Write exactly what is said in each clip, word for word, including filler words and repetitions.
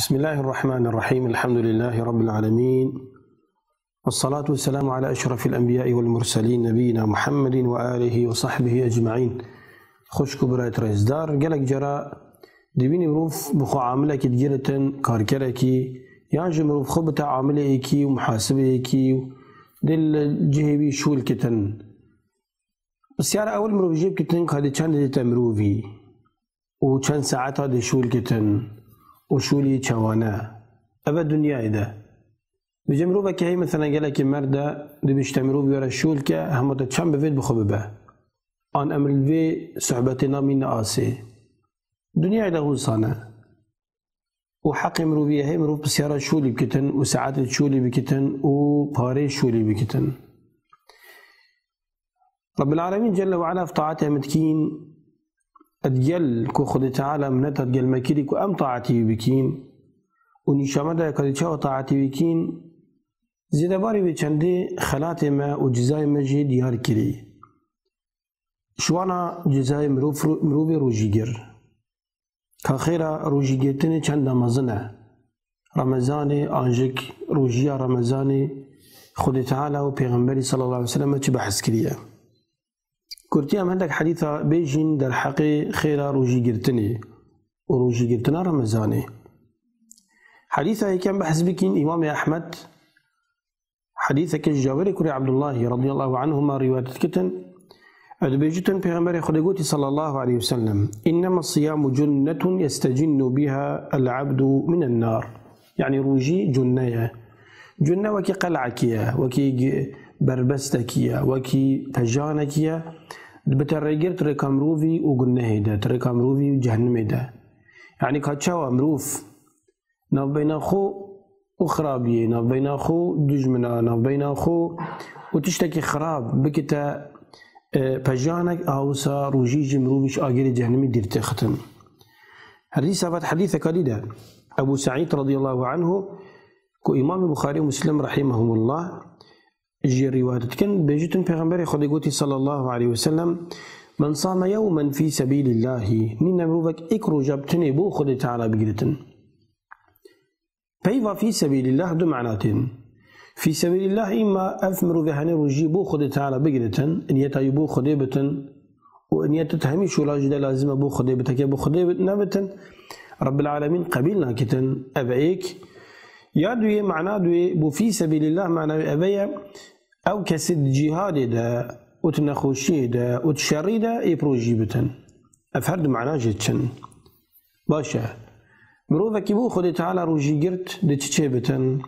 بسم الله الرحمن الرحيم. الحمد لله رب العالمين. والصلاة والسلام على أشرف الأنبياء والمرسلين نبينا محمد وآله وصحبه أجمعين. Xwişk û birayet rêzdar, gelek cara dibînî mirov bi xwe amilekî digiritin, karkerekî, yan jî mirov xwe bite amileyekî û muhasibeyekî û dê li cihê wî şûl kitin. Pisyara ewil mirov jê bikitin, ka dê çend dê te mirovî û çend saeta dê şûl kitin û şûlî çawane. Eve dinyayê de. Bêje mirovekî heye, meselen gelekî merd e, dibêje te mirov were şûl ke, hema te çend bivêt bi xwe bibe. An em li vê sohbetê namîne asê. Dinyayê de hûsan e. Û heqê mirovî ye, hê mirov pisyara şûlî bikitin û saetê şûlî bikitin û parê şûlî bikitin. Rabbil Alemîn Celle ve Ala ev taetê em dikîn, digel ku Xwedê Teala mineta digel me kirî ku em taetî wî bikîn û nîşa me daye ka dê çawa taetî wî kîn, zêdebarî vê çendê xelatê me û cizayê me jê diyar kirî. Ji wana cizayê mirov, mirovê rojîgir. Ka xêra rojîgirtinê çenda mezin e. Remezanê, an jî rojiya Remezanê Xwedê Teala û Pêxemberî sallallahu aleyhi ve sellem çi behs kiriye. Kurtî em hindek hedîsa bêjîn derheqê xêra rojîgirtinê û rojîgirtina Remezanê. Hedîsa yekem behs bikîn, Îmamê Ehmed hedîseke ji Cabirê kurê Ebdullahî radiyallahu anhuma rîwayet dikitin. Ew dibêjitin, Pêxemberê Xwedê gotî sallallahu aleyhi ve sellem, "İnnema siyamu cunnetun yestecinnu biha el-abdu minen nar." Yanî rojî cunne ye. Cunne wekî qel'ekî ye, wekî gi-, berbestekî ye, wekî pejanekî ye. Dibite rêgir di rêka mirovî û gunehê de, di rêka mirovî û cehennemê de. Yanî ka çawa mirov navbeyna xwe û xirabiyê, navbeyna xwe û dijmina, navbeyna xwe û tiştekî xirab bikite, e, pejanek, a wisa rojî ji mirovî ji agirê cehennemî dîr têxitin. Her dîsa vat hedîseka dî de Ebu Seîd radiyallahu anhu ku Îmamê Buxarî û Muslim rahimehumullah jê rîwayet dikin, bêjitin Pêxemberê Xwedê gotî sallallahu aleyhi ve sellem, "Men same yewmen fî sebîlillahî." Nîne mirovek êk roja bi tenê bo Xwedê Teala bigiritin. Peyva fî sebîlillah du mana tên. Fî sebîlillah îma ev mirovê henê rojî bo Xwedê Teala bigiritin, niyeta wî bo Xwedê bitin û niyeta te hemî şola jî de lazim e bo Xwedê bite, ke bo Xwedê bit-, nebitin, Rabbil Alemîn qebîl nakitin, ev e êk. Ya duyê, mana duyê, bo fî sebîlillah mana wê eve ye, ew kesê di cîhadê de û di nexweşiyê de û di şerî de ê bi rojî bitin. Ev her du mana jê diçin. Baş e. Mirovekî bo Xwedê Teala rojî girt, di çi çê bitin?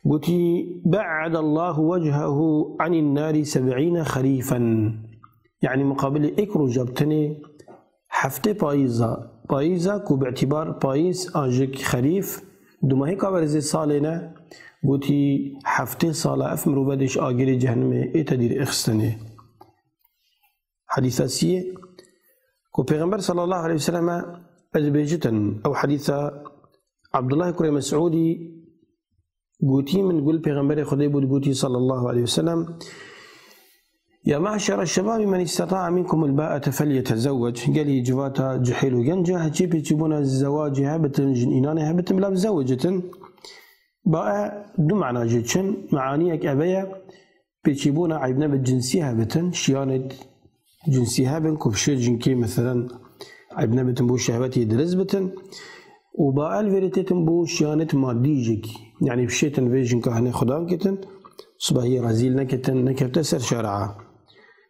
Gotî, "Be'edallahu wechehu anin narî seb'îne xerîfen." Yanî muqabilê êk roja bi tenê heftê payîza. Payîza ku bi îtîbar payîz an jî xerîf, dumahîka werzê salê ne, gotî, heftê sala ev mirove dê ji agirê cehennemê ê te dîr êxistinê. Hedîsa siyê, ku Pêxember sallallahu aleyhi ve sellem ez bêjitin, ew hedîsa Abdullah kurê Mes'ûdî gotî, min gul Pêxemberê Xwedê bû digotî sallallahu aleyhi ve sellem, "Ya me'şere şebabi men isteta'a minkumul ba'ete felyetezewwec." Gelî civata cihêl û genc e, heçî pêçîbûna zewacê hebitin, jin înanê hebitin, bila bizewicitin. Ba'e du mana jê çin, meaniyek eve ye, pêçîbûna eyb nebit cinsî hebitin, şiyanê cinsî hebin, ku bi şêt jinkê, meselen, eyb nebitin bo şehwetê dirist bitin. Û ba'e li vêrê têtin bo şiyanêt madî jîk. Yanî bi şêtin vê jinka hinê xudan kitin, sibehiyê rezîl nekitin, nekefte ser şerea.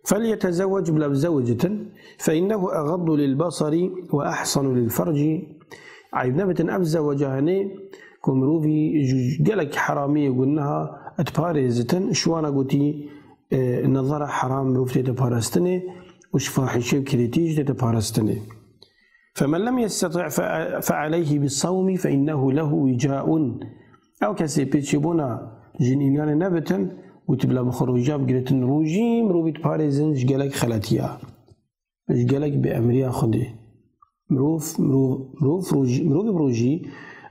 Felyetezewwec bila bizewicitin, fe innehu egaddu lil basari ve ehsanu lil ferci. Eyb nebitin ev zeweca hinê ku mirovî ji gelek heramiyê guneha diparêzitin, ji wana gotî, e, nezara heram mirov tête parastinê û ji fahîşe û kirêtî jî tête parastinê. Femen lem yesteti' fe, fe'aleyhî bissewmî fe innehu lehu wica'un. Ew kesê pêçêbûna jin înanê nebitin, gotî bila bi xwe roja bigiritin, rojî mirovî diparêzin ji gelek xeletiya. Ji gelek bêemriya Xwedê. Mirov, mirov, mirov rojî, mirovê bi rojî,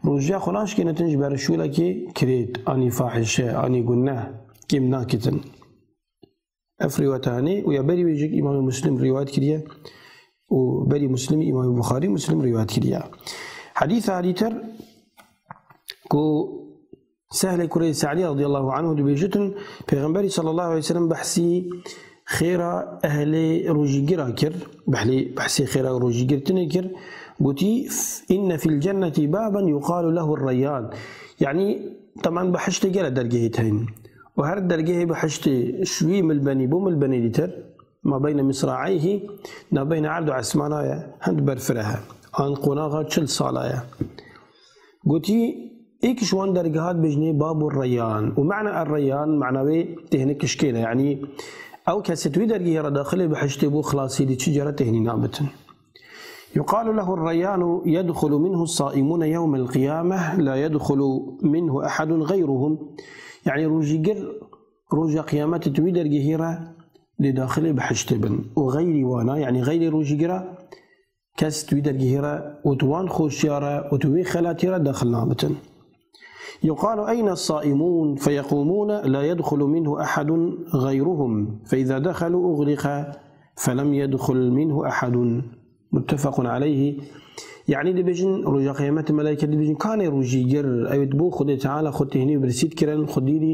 rojiya xwe naşkênitin ji ber şûlekê kirêt, anî fahîşe, anî guneh, kêm nakitin. Ev rîwayeta hanê û ya berî wê jî Îmamê Muslim rîwayet kiriye û berî Muslimî Îmamê Buxarî Muslim rîwayet kiriye. Hedîsa alîtir, Ku Sehlê kurê Se'dî radiyallahu anhu dibêjitin, Pêxemberî sallallahu aleyhi ve sellem behsî xêra ehlê rojîgira kir, behlê, behsê xêra rojîgirtinê kir, gotî, "Inne fil cenneti baben yuqalu lehu Reyyan." Yanî, temen behiştê gele dergehê heyîn. Û her dergehê behiştê şûyî milbenî bo milbenê dîtir, ma beyne misra'eyhî, na beyne erd û esmana ye, hend berfire he. An qonaxa çil sala ye. Gotî, êk ji wan dergehat bêjinê Babu Reyyan. Û mena er-Reyyan, mena wê têhne kişkê ne. Yanî, ew kesê tu wî dergehê re daxilê behiştê bû, xilasî dî çi cara têhnî nabitin. Yuqalu lehu Reyyanu yedxulu minhu saimune yewmel qiyameh la yedxulu minhu ehadun gayruhum. Yanî, rojîgir roja qiyametê tu wî dergehê re dê daxilê behiştê bin. Û xeyrî wana, yanî xeyrê rojîgira, kes tu wî dergehê re û tu wan xoşiya re û tu wê xelatî re daxil nabitin. Yuqalu eyne saimun feyequmune la yedxulu minhu ehadun gayruhum feiza dexalu uxliqa felem yedxul minhu ehadun. Muttefaqun aleyhi. Yanî dibêjin, roja qiyametê meleyke dibêjin, kanê rojîgir, ew ê bo Xwedê Teala xwe têhnî û birsî dikirin, xwe dîrî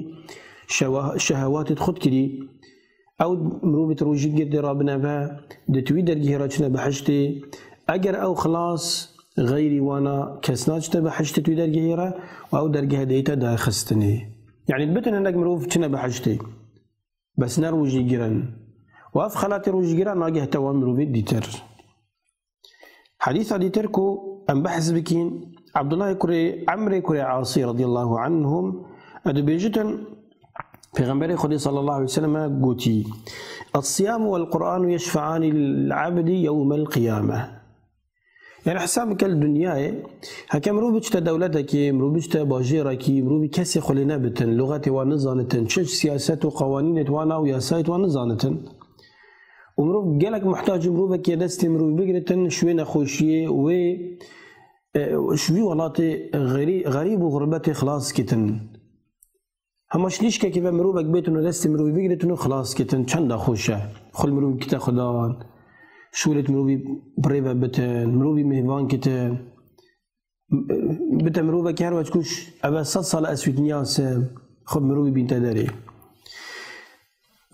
şewa-, şehewatê xwe dikirî. Ew mirovê tu rojîgir dê rabine ve, dê tu wî dergehê re çine behiştê. Eger ew xilas, xeyrî wana kes naçite behiştê tu wî dergehê re û ew dergehe deyte daxistinê. Yanî dibitin hinek mirov çine behiştê. Bes ne rojîgir in. Û ev xelatê rojîgira nagehte wan mirovê dîtir. Hadîsa dîtir ku em behs bikîn, Abdullah kurê Emrê kurê Asî radiyallahu anhum, e dibêjitin, Pêxemberê Xwedê sallallahu aleyhi ve sellem gotî, "Es-siyamu wel Qur'anu yeşfe'ani lil abdi yewmel qiyame." Yani hesab bike li dinyayê, heke mirov biçite dewletekê, mirov biçite bajêrekî, mirovî kesê xwe lê nebitin, luxetê wan nizanitin, çi siyaset û qewanînê wan û yasayê wan nizanitin. Û mirov gelek muhtac û mirovekê destê mirovî bigiritin, ji wê nexweşiyê wê, e, ji wî welatê xerî-, xerîb û xurbetê xilas kitin. Hema ji nîşkekê ve mirovek bêtin û destê mirovî bigiritin û xilas kitin, çenda xweş e. Xwe li mirovî kite xudan, şûlêt mirovî bi rê ve bitin, mirovî mêvan kitin. Bite mirovekî her weç kuş, eve sed sal ez wî dinya sim, xwe bi mirovî bînte derê.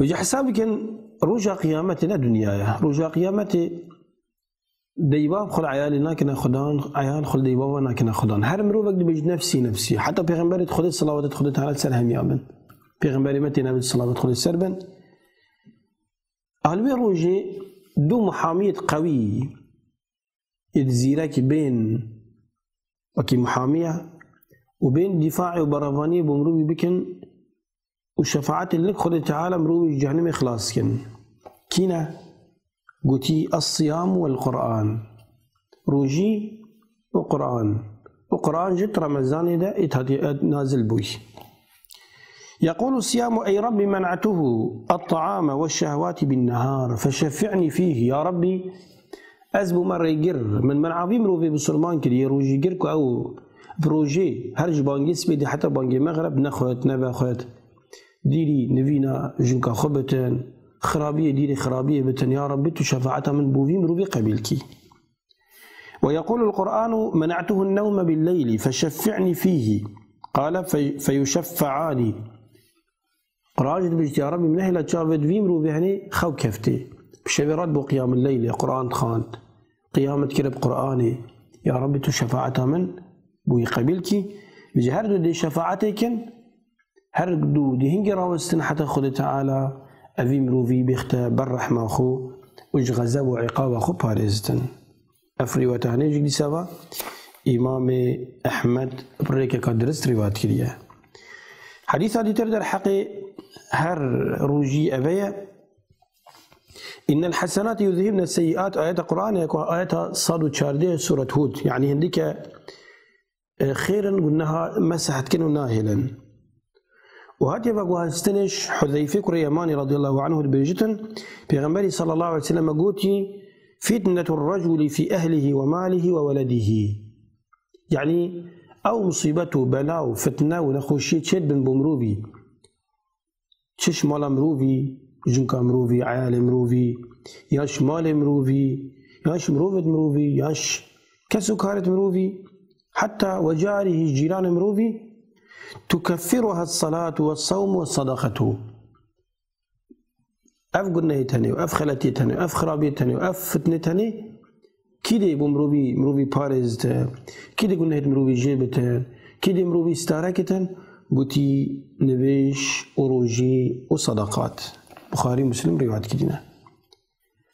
Vêca hesab bikin, roja qiyametê ne dinya ye. Roja qiyametê deyva xwe li eyalê nakine xudan, eyal xwe li deyva ve nakine xudan. Her mirovek dibêje nefsî, nefsî. Heta Pêxemberê Xwedê, selawatê Xwedê Teala ser hemiya bin. Pêxemberê me têne bit, selawat Xwedê ser bin. Al wê rojê du muhamiyêt qewî ê di zîrekî bên wekî muhamiye û bên dîfaê û berevaniyê bo mirovî bikin û şefaetê li Xwedê Teala mirovî ji cehennemê xilas kin. Kî ne? Gotî, "Es-siyam wel-Qur'an." Rojî û Qur'an. Û Qur'an jî di Remezanê de êt hatiye, êt nazil bûyî. Yequlu siyamu, ey Rabbi, men'atuhu at-ta'ame ve şehvati bin nehar, feşeffi'ni fîh. Ya Rabbi, ez bûme rêgir, min men'a vî mirovê bisilman kiriye, rojîgir ku ew bi rojê her ji bangê sibê dê heta bangê mexreb nexwet, nevexwet. Dîrî nivîna jinka xwe bitin, xirabiyê dîrê xirabiyê bitin. Ya Rabbi, tu şefaeta min bo vî mirovî qebîl kî. Ve yequlu l-Qur'anu, men'atuhu n-newme bil-leyli, feşeffi'ni fîhî. Qale fe-, feyuşeffe'ani. Qur'an jî dibêjit, ya Rabbî, min nehêla çavê di vî mirovê henê xew keftê. Bi şevê re dibo qiyamil leylê, Qur'an dixwand. Qiyam dikir bi Qur'anê. Ya Rabbî, tu şefaeta min bo wî qebîl kî. Vêca her du dê şefaetê kin, her du dê hingê rawestin heta Xwedê Teala evî mirovî bêxte ber rehma xwe û ji xezeb û îqaba xwe parêzitin. Ev rîwayeta hinê jî dîsa va Îmamê Ehmed bi rêkeka dirist rîwayet kiriye. Hedîsa dîtir derheqê her rojî eve ye. Innel hesenati yuzhibne seyyiat, ayeta Qur'anê ye ku ayeta sed û çardeh Suret Hud. Yanî hindike, e, xêr in guneha meseh dikin û nahêlin. Û hatiye veguhestinê ji Huzeyfê kurê Yemanî radiyallahu anhu dibêjitin, Pêxemberî sallallahu aleyhi ve sellem gotî, "Fitnetur reculi fî ehlihi ve malihi ve weledihî." Yanî ew musîbet û bela û fitne û nexweşiyê çêdibin bo mirovî. Çi ji mala mirovî, jinka mirovî, eyalê mirovî, ya ji malê mirovî, ya ji mirovêt mirovî, ya ji kes û karêt mirovî, Heta we carî hî cîranê mirovî, tukeffiruha salatu ve sawmu ve sadaqatu. Ev gunehê tenê û ev xeletiyê tenê û ev xirabiyê tenê û ev fitnê tenê, kî dê bo mirovî, mirovî parêz dite, kî dê gunehê mirovî jê bite, kî dê mirovî stare kitin, gotî nivêj û rojî û sadaqat. Buxarî, Muslim rîwayet kirîne.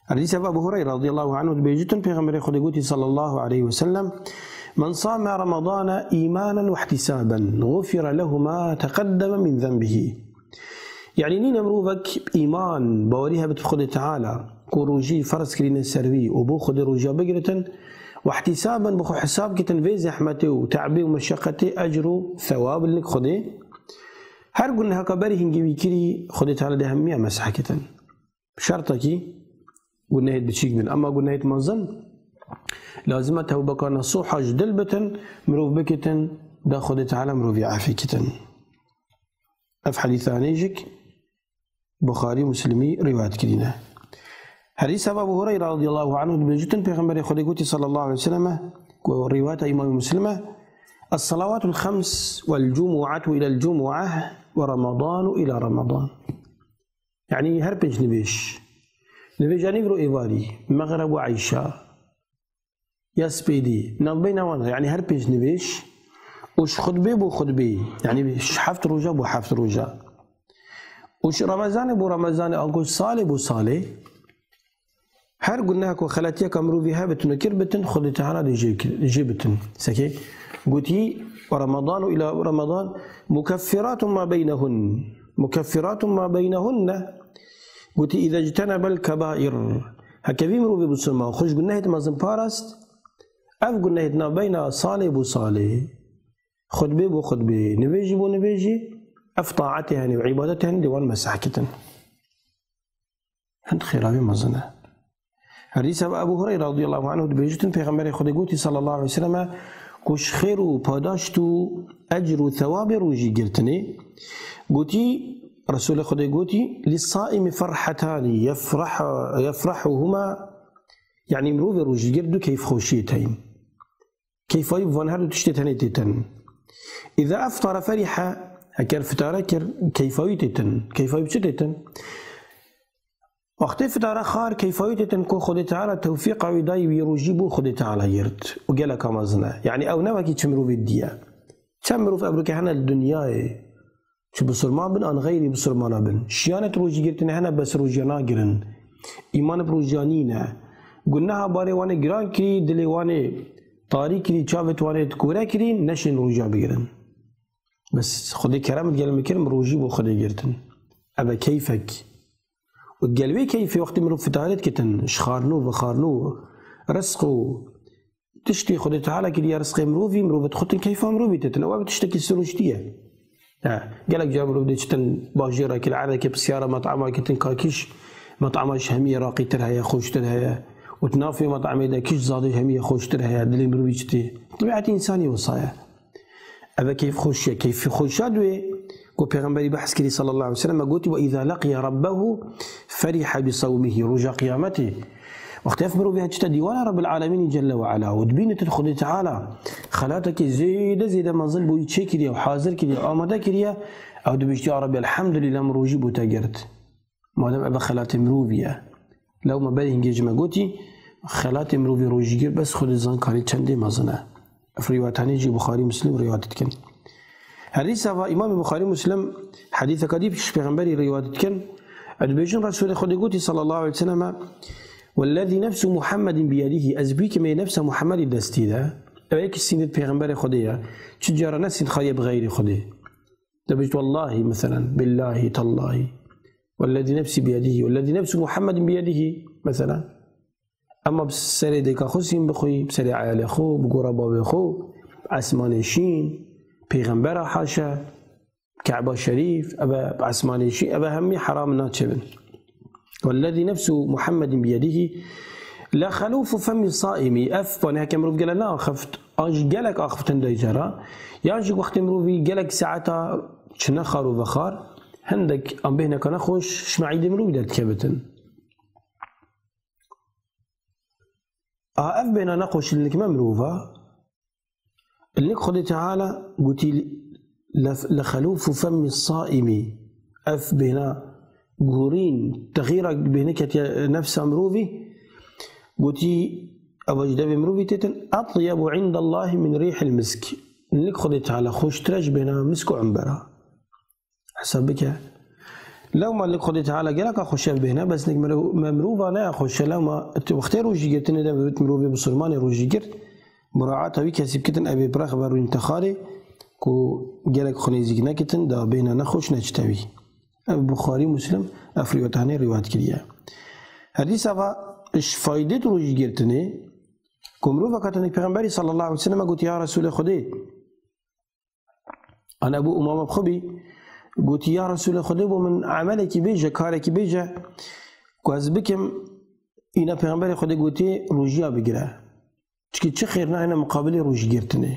Hadîsa Ebu Hureyre radiyallahu anhu dibêjitin, Pêxemberê Xwedê gotî sallallahu aleyhi ve sellem, "Men same Ramadana îmanen ve ihtisaben, gufire lehu ma teqeddeme min zenbihi." Yanî nîne mirovek îman, bawerî hebit bi Xwedê Teala, ku rojî ferz kirîne ser wî û bo Xwedê roja bigiritin, ve ihtisaben bi xwe hesab kitin vê zehmetê û te'bê û meşeqetê ecr û thewab li nik Xwedê. Her guneheka berî hingê wî kirî, Xwedê Teala dê hemiya meseh kitin. Bi şertekî gunehêt biçîk bin. Ema gunehêt mezin lazim e tewbeka nesuha ji dil bitin, mirov bikitin, da Xwedê Teala mirovî efê kitin. Ev hedîsanê jik Buxarî, Muslimî rîwayet kirîne. Hadîsa Ebu Hureyre radiyallahu anhu dibêjitin, Pêxemberê Xwedê gotî sallallahu aleyhi ve selleme, ku rîwayeta Îmamê Muslim e, "Es-salavatul khams vel cumu'atu ilel cumu'ah ve Ramadanu ila Ramadan." Yanî her pênc nivêj. Nivêja nîvro êvarî, mexreb û eyşa, ya spêdî, navbeyna wan, yanî her pênc nivêj, û ji xutbê bo xutbê, yanî ji heft roja bo heft roja, û ji Remezanê bo Remezanê, anku ji salê bo salê, her guneh ku xeletiyeka mirovî hebit û kir bitin, Xwedê Teala dê jê kir-, jê bitin. Sekê gotî, "Ramadan û ila Ramadan, mukeffiratun ma beynehun." Mukeffiratun ma beynehunne. Gotî, "Îze ictenebel kebair." Heke vî mirovê bisilman xwe ji gunehêt mezin parast, ev gunehêt navbeyna salê bo salê, xutbê bo xutbê, nivêjî bo nivêjî, ev taetê henê û îbadetê henê dê wan meseh kitin. Hind xêra wî mezin e. Hadîsa Ebu Hureyre radiyallahu anhu dibêjitin, Pêxemberê Xwedê gotî sallallahu aleyhi ve selleme, ku ji xêr û padaşt û ecr û thewabê rojî girtinê, gotî, Resulê Xwedê gotî, "Lis-saimi ferhetanî yefrah-, yefrahuhuma", yanî mirovê rojîgir du keyfxweşiyê teyîn. Keyfa wî bi van her du tiştê tenê têtin. Îza eftara ferihe, heker fitare kir, keyfa wî têtin. Keyfa wî bi çi têtin? Wextê fitare xwar, keyfa wî têtin ku Xwedê Teala tewfîqa wî dayî wî rojî bo Xwedê Teala girt û gelek amezin e. Yanî ew ne wekî çi mirovî dî ye. Çend mirov evroke hene li dinyayê, çi bisurman bin an xeyrî bisurmana bin, şiyanet rojî girtinê hene bes rojiya nagirin. Îman bi rojiya nîne. Guneha barê wan ê giran kirî, dilê wan ê tarî kirî, çavêt wan ê kore kirî, neşên rojiya bigirin. Bes Xwedê kerem digel min kir, min rojî bo Xwedê girtin. Eve keyfek. Û gel wê keyfê wextê mirov fitare dikitin, ji xwarino, vexwarino, rizq û tiştê Xwedê Teala kiriye rizqê mirovî, mirov dixutin keyfa mirovî têtin. Ew ev tiştekî sirûştî ye. He, gelek cara mirov dê çitin bajêrekî, li erdekê pisyara met'ama kitin ka kîş met'ama ji hemiyê raqîtir heye, xweştir heye. Û di nav vê met'amê de kîş zadê ji hemiyê xweştir heye, dilê mirovî çi tê. Tebîetê însanî wisa ye. Eve keyfxweşiye, keyfxweşiya duê ku Pêxemberî behs kirî sallallahu aleyhi ve sellem, me gotî, "Ve îza leqiye rabbehu ferihe bi sawmihi." Roja qiyametê, wextê ev mirovê çite dîwana Rabbil Alemînî Celle ve Ala û dibînit Xwedê Teala xelatekê zêde zêde mezin bo wî çêkiriye û hazir kiriye û amade kiriye, ew dibêjit, "Ya Rabbi, elhamdulillah, min rojî bo te girt." Madem eve xelatê mirovî ye. Lewma berê hingê ji me gotî, xelatê mirovî rojîgir bes Xwedê zan karî çendê mezin e. Ev rîwayetanê jî Buxarî, Muslim rîwayet dikin. Her dîsa va Îmamê Buxarî, Muslim hedîseka dî ji Pêxemberî rîwayet dikin. Ew dibêjin Resulê Xwedê gotî sallallahu aleyhi ve sellem, "Wellezî nefsu Muhammedin biyedihî", ez bîkimê nefsa Muhammedî destî de. Ew yek sîndê Pêxemberê Xwedê ye. Çi cara ne sînd xariye bi xeyrê Xwedê. Dibêjit, "Wellahî", meselen, "Billahî, tellahî." "Wellezî nefsî biyedihî, wellezî nefsu Muhammedin biyedihî", mesela. Ema bi serê dêka xwe sîn bixwî, bi serê eyalê xwe, bi gora bavê xwe, bi esmanê şîn, pêxembera haşa, Keba Şerîf, eve bi esmanê şîn, eve hemî heram naçe bin. "Wellezî nefsu Muhammedin biyedihî, le xelûfu femî saîmî", ev panê heke mirov gele neaxift, an jî gelek axiftin dey cara, yan jî wextê mirovî gelek saeta çi nexar û vexar, hindek an bêhneka nexweş ji me'îdê mirovî derdikevitin. A ev bêhna nexweş li nik me mirova, Li nik Xwedê Teala gotî, "Lef-, lexelûfu femmi saîmî." Ev bêhna guhurîn, texîra bêhne ketiye nefsa mirovî. Gotî, ev jî devê mirovî têtin, "Etyebu indallahî min rîhil misk." Li nik Xwedê Teala xweştir e ji bêhna misk û embera. Hesab bike. Lewma li Xwedê Teala geleka xweş ev bêhne, bes nik mirov-, me mirova ne xweş e, lewma tu wextê rojî girtinê de bibit mirovê bisurmanê rojî girt, muraata wî kesî bikitin, ev ê birexe ber rûyîn texarê ku gelek xwe nêzîk nekitin, da bêhne nexweş neçite wî. Ev Buxarî, Muslim, ev rîwayetane rîwayet kiriye. Her dîsa va ji faydê rojî girtinê, ku mirovek hate nik Pêxemberî sallallahu aleyhi ve sellem gotî, "Ya Resûlê Xwedê," An Ebû Umame bi xwe bî, gotî, "Ya Resûlê Xwedê, bo min emelekî bêje, karekî bêje, ku ez bikim, îna Pêxemberê Xwedê gotî, rojiya bigire. Çikî çi xêr nayêne miqabilê rojî girtinê.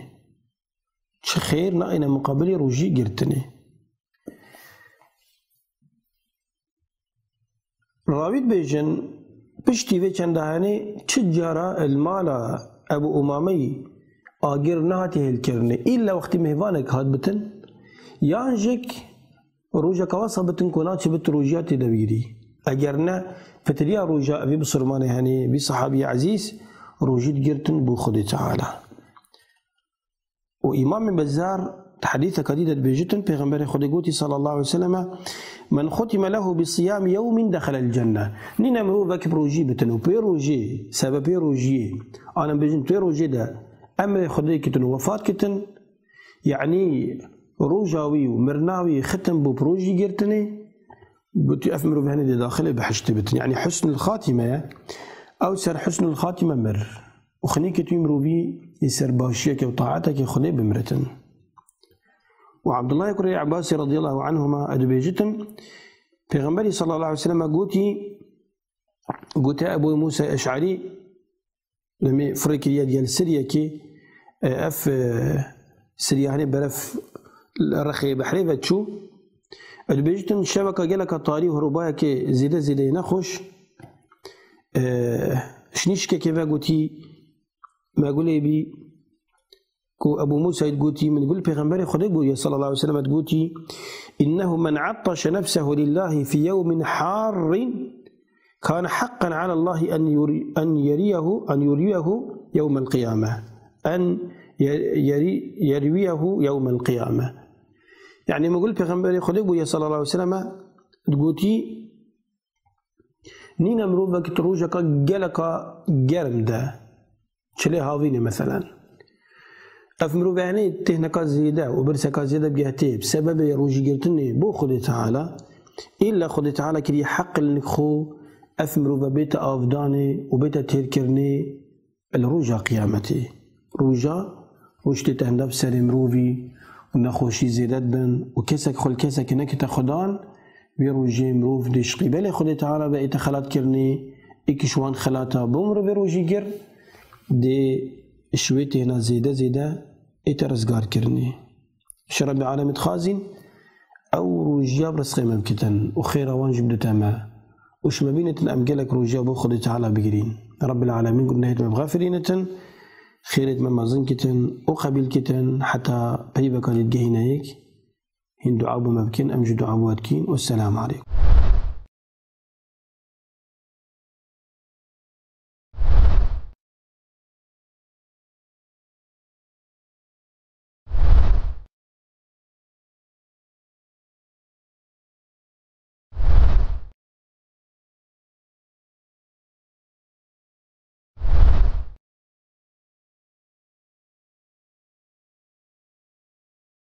Çi xêr nayêne miqabilê rojî girtinê." Rawî dibêjin, piştî vê çenda henê çi cara li mala Ebû Umameyî agir nehatiye hêlkirinê, îlla wextî mêvanek hat bitin, yan jî rojeka wesa bitin ku naçe bit rojiya tê de bigirî. Eger ne, fitiriya roja evî bisurmanê henê, vî sahabî ezîz, rojî digirtin bo Xwedê Teala. Û Îmamê Bezzar di hedîseka dî de dibêjitin, Pêxemberê Xwedê gotî sallallahu aleyhi ve selleme, "Men xutime lehu bi siyami yewmin dexelel cenne." Nîne mirovek bi rojî bitin û pê rojê, sebepê rojiyê, an em bêjin pê rojê de emrê Xwedê kitin û wefat kitin, yanî roja wî û mirina wî xitim bû bi rojî girtinê, gotî ev mirov henê dê daxilê behiştê bitin. Yanî husnul xatîme ye. Ew ser husnul xatîme mir. Û xinîkê tu mirovî ê ser başiyekê û taatekê Xwedê bimiritin. Û Abdullah kurê Abbasî radiyallahu anhuma dibêjitin, Pêxemberî sallallahu aleyhi ve sellem gotî, gote Ebû Musa Eş'arî, demê firê kiriye digel Siriyekê, e, ev, e, Siriya henê beref li rexê behrê ve çû. Dibêjitin şeveka geleka tarî û hirûbayekê zêde zêde yê nexweş, e, şinîşkekê ve gotî, me gulê bî, ku Ebû Musayê digotî, min gul Pêxemberê Xwedê bûye sallallahu aleyhi ve sellem digotî, "Innehu men attaşe nefsehu lillahi fi yewmin harrin, kane haqqan ala Allahi en yuri-, en yeriyehu, en yuriyehu yewmel qiyame. En ye-, yeri-, yeriyehu yewmel qiyame." Yanî min gul Pêxemberê Xwedê bûye sallallahu aleyhi ve sellem digotî, Nîne mirovek di rojeka geleka germ de, çilê havînê meselen. Ev mirove henê têhneka zêde û birseka zêde bigehtiye, bi sebebê rojîgirtinê bo Xwedê Teala, îlla Xwedê Teala kiriye heq li nik xwe ev mirove bête avdanê û bête têrkirinê, li roja qiyametê. Roja, roj tête henda bi serê mirovî û nexweşî zêde dibin û kesek xwe li kesekê nekete xwedan, vê rojê mirov dê ji qîbelê Xwedê Teala ve ête xelatkirinê, êkî ji wan xelata bo mirovê rojîgir, dê ji wê têhna zêde zêde ête rizgarkirinê. Ji Rebbê Alemê dixwazîn, ew rojiya bi rizqê me bikitin û xêra wan jî bidite me. Û ji me bînitin em gelek rojiya bo Xwedê Teala bigirîn. Rebbê Alemîn gunehêt me bixefirînitin, xêrêt me mezin kitin û qebîl kitin, heta peyveka dî digehîne yek. Hîn dua bo me bikin, em jî dua bo we dikîn. Wesselamu aleykum.